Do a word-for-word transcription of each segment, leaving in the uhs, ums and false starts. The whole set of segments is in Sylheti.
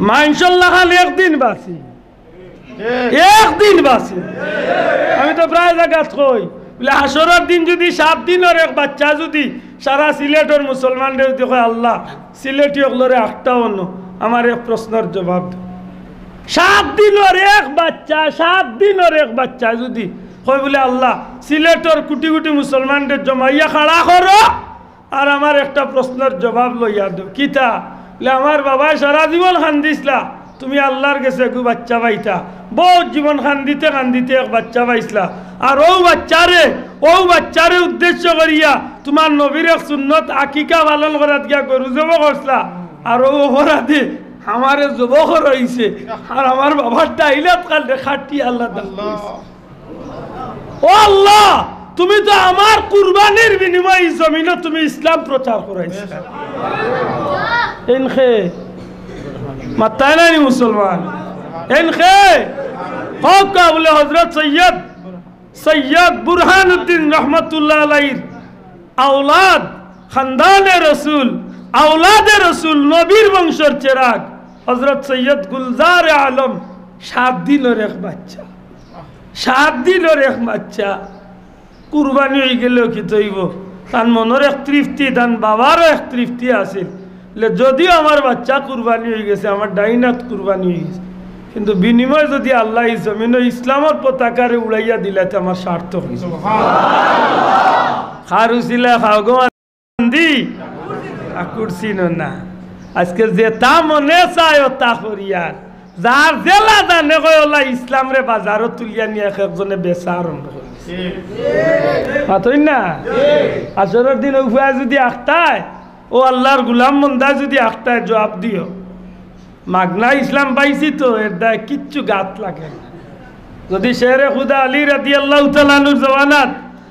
মানষর লাখান একদিন বাঁচি, একদিন বাঁচি। আমি তো প্রায় জাগাত কই, বুলে, হাশরর দিন যুদি সাত দিনর এক বাইচ্চা যুদি সারা সিলেটর মুসলমানরে যুদি কয়, "আল্লাহ, সিলেটি অকলরে আখতা অনো, আমার এক প্রশ্নর জবাব দেও।" সাত দিনর এক বাইচ্চা, সাত দিনর এক বাইচ্চা যুদি কয় বুলে, "আল্লাহ, সিলেটর কুটি কুটি মুসলমানরে জমাইয়া খাড়া করো, আর আমার একটা প্রশ্নর জবাব লইয়া দেও।" কিতা? বুলে, "আমার বাবায় সারা জীবন কান্দিছলা, তুমি আল্লাহর গেছে এগু বাইচ্চা পাইতা। বউত জীবন কান্দিতে কান্দিতে এক বাইচ্চা পাইছলা। আর অউ বাইচ্চারে, অউ বাইচ্চারে উদ্দেশ্য করিয়া তুমার নবীর এক সুন্নত আকিকা পালন করাত গিয়া গরু জবো করছলা। আর অউ অপরাধে আমারে জবো করা অইছে। আর আমার বাবার ডাইলাত কালরে খাটি আল্লাহ দান করছে।" ও আল্লাহ, তুমি তো আমার কুরবানির বিনিময়ে ই জমিনো তুমি ইসলাম প্রচার করাইছো। এনকে মাত্তায় নানি মুসলমান? এনকে হক বুলে হযরত সৈয়দ, সৈয়দ বুরহানুদ্দিন রহমতুল্লাহ আলাইহির আওলাদ, খানদানে রসুল, আওলাদে রসুল, নবীর বংশর চেরাগ, হযরত সৈয়দ গুলজারে আলম সাত দিনর এক বাইচ্চা। সাত দিনর এক বাইচ্চা কুরবানি অইগেলেও কিতা অইবো? তান মনর এক তৃপ্তি, তান বাবারও এক তৃপ্তি আছিল। বুলে, যদিও আমার বাইচ্চা কুরবানি অইগেছে, আমার ডাইন আত কুরবানি অইগেছে, কিন্তু বিনিময়ে যুদি আল্লায় ই জমিনো ইসলামর পতাকারে উড়াইয়া দিলা, তে আমার সার্থক অইছে। খার উছিলায় খাও গো, দি, ঠাকুর চিনো না। আজকে যেতা মনে চায় অতা করিয়ার। যার যেলা জানে কয় অলা ইসলামরে বাজারো তুলিয়া নিয়া এক একজনে বেচা আরম্ভ করিছে। মাতইন না? হাশরর দিন অউ ফুয়ায় যুদি আখতায়, অউ আল্লাহর গুলাম বন্দায় যুদি আখতায়, জবাব দিও। মাগনা ইসলাম পাইছি তো, এর দায় কিচ্ছু গাত লাগে না। যুদি শেরে খুদা আলী রাদিয়াল্লাহু তাআলা আনহুর জমানাত,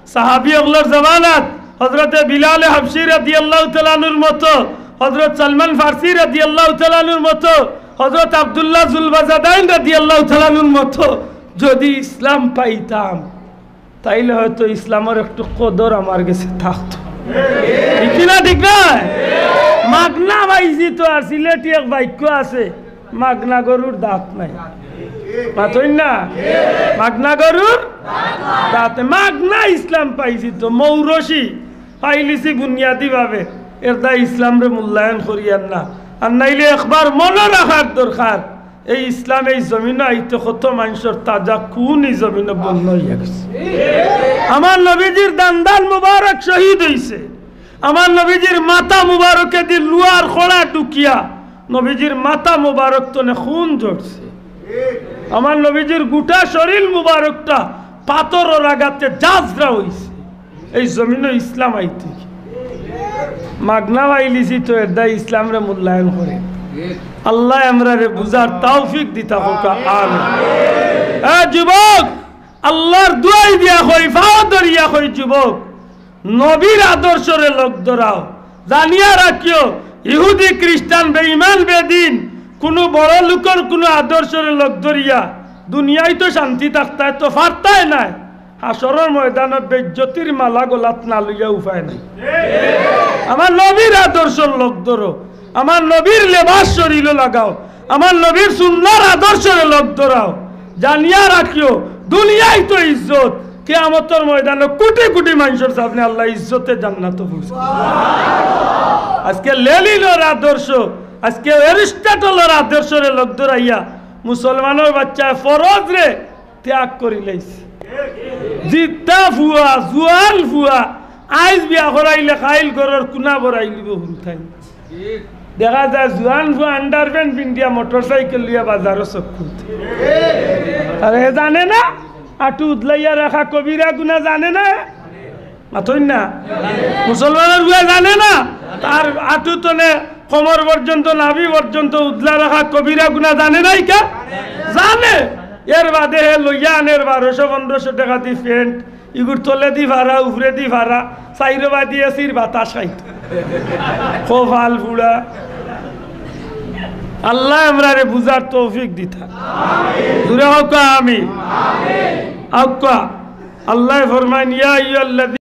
সাহাবী অকলর জমানাত, হযরতে বিলালে হাবশী রাদিয়াল্লাহু তাআলা আনহুর মতো, হযরত সালমান ফার্সি রাদিয়াল্লাহু তাআলা আনহুর মতো, হযরত আব্দুল্লাহ জুলবাজাদাইন রাদিয়াল্লাহু তাআলা আনহুর মতো যুদি ইসলাম পাইতাম, তাইলে হয়তো ইসলামর একটু কদর আমার গেছে থাকতো। ঠিক কি না? ঠিক না? মাগনা পাইছি তো। আর সিলেটি এক বাক্য আছে, "মাগনা গরুর দাঁত নাই।" মাতইন না? মাগনা গরুর দাঁত নাই। মাগনা ইসলাম পাইছি তো, মৌরসি পাইলিছি বুনিয়াদি ভাবে, এর দায় ইসলামরে মূল্যায়ন করিয়ার না। আর নাইলে একবার মনো রাখার দরকার, এই ইসলাম এই জমিনো আইতে কত মানষর তাজা খুন ই জমিনো বন্ধ অইয়া গেছে। আমার নবীজির দান্দান মুবারক শহীদ অইছে। আমার নবীজির মাথা মুবারকেদি লুয়ার কড়া ঢুকিয়া নবীজির মাথা মুবারক তনে খুন ঝরছে। আমার নবীজির গুটা শরীল মুবারকটা পাথরর আঘাতে জাজরা অইছে। এই জমিনো ইসলাম আইতে মাগনা পাইলিছি তো এর দায় ইসলামরে মূল্যায়ন করে। আল্লায় আমরারে বুঝার তৌফিক দিতা কউক্কা, আমিন। এ যুবক, আল্লার দুয়াই দিয়া কই, পাও ধরিয়া কই, যুবক, নবীর আদর্শরে লগ ধরাও। জানিয়া রাখিও, ইহুদি, খ্রিস্টান, বেঈমান, বেদিন, কুনু বড় লোকর কুনু আদর্শরে লগ ধরিয়া দুনিয়াত তো শান্তি থাকতায় তো পারতায় নায়। হাশরর ময়দানো বেইজ্জতির মালা গলাত না লইয়া উপায় নাই। আমার নবীর আদর্শর লগ ধরো, আমার নবীর লেবাস শরীলো লাগাও, আমার নবীর সুন্নার আদর্শরে লগ ধরাও। জানিয়া রাখিও, দুনিয়াত তো ইজ্জত, কিয়ামতর ময়দানো কুটি কুটি মানষর সামনে আল্লায় ইজ্জতে জান্নাতো পৌঁছাইবা। আজকে লেনিনর আদর্শ, আজকে অ্যারিস্টটলর আদর্শরে লগ ধরাইয়া মুসলমানর বাইচ্চায় ফরজরে ত্যাগ করিলাইছে। জিদ্দা ফুয়া, জুয়ান ফুয়া, আইজ বিয়া করাইলে কাইল ঘরর কুনা বরাইলিবো হুরুতাইন। দেখা যায় জুয়ান ফুয়া আন্ডারপ্যান্ট পিন্দিয়া মোটরসাইকেল লইয়া বাজারো চক্কর। আর হে জানে না, আটু উদলাইয়া রাখা কবিরা গুনা জানে না? মাতইন না? মুসলমানর ফুয়া জানে না? তার আটু তনে কমর পর্যন্ত, নাভি পর্যন্ত উদলা রাখা কবিরা গুনা জানে না ইকা? জানে। এর বাদে হে লইয়া আনের বারোশো পনেরোশো টেকা দি প্যান্ট, ইগুর তলেদি ফাড়া, উপরেদি ফাড়া, চাইরোবায়দি এসির বাতাস খাইতো। কপাল পুড়া। আল্লায় আমরারে বুঝার তৌফিক দিতা। জুরে কউক্কা আমিন। আউক্কা, আল্লায় ফরমাইন, "ইয়া আইয়ুহাল্লাযী"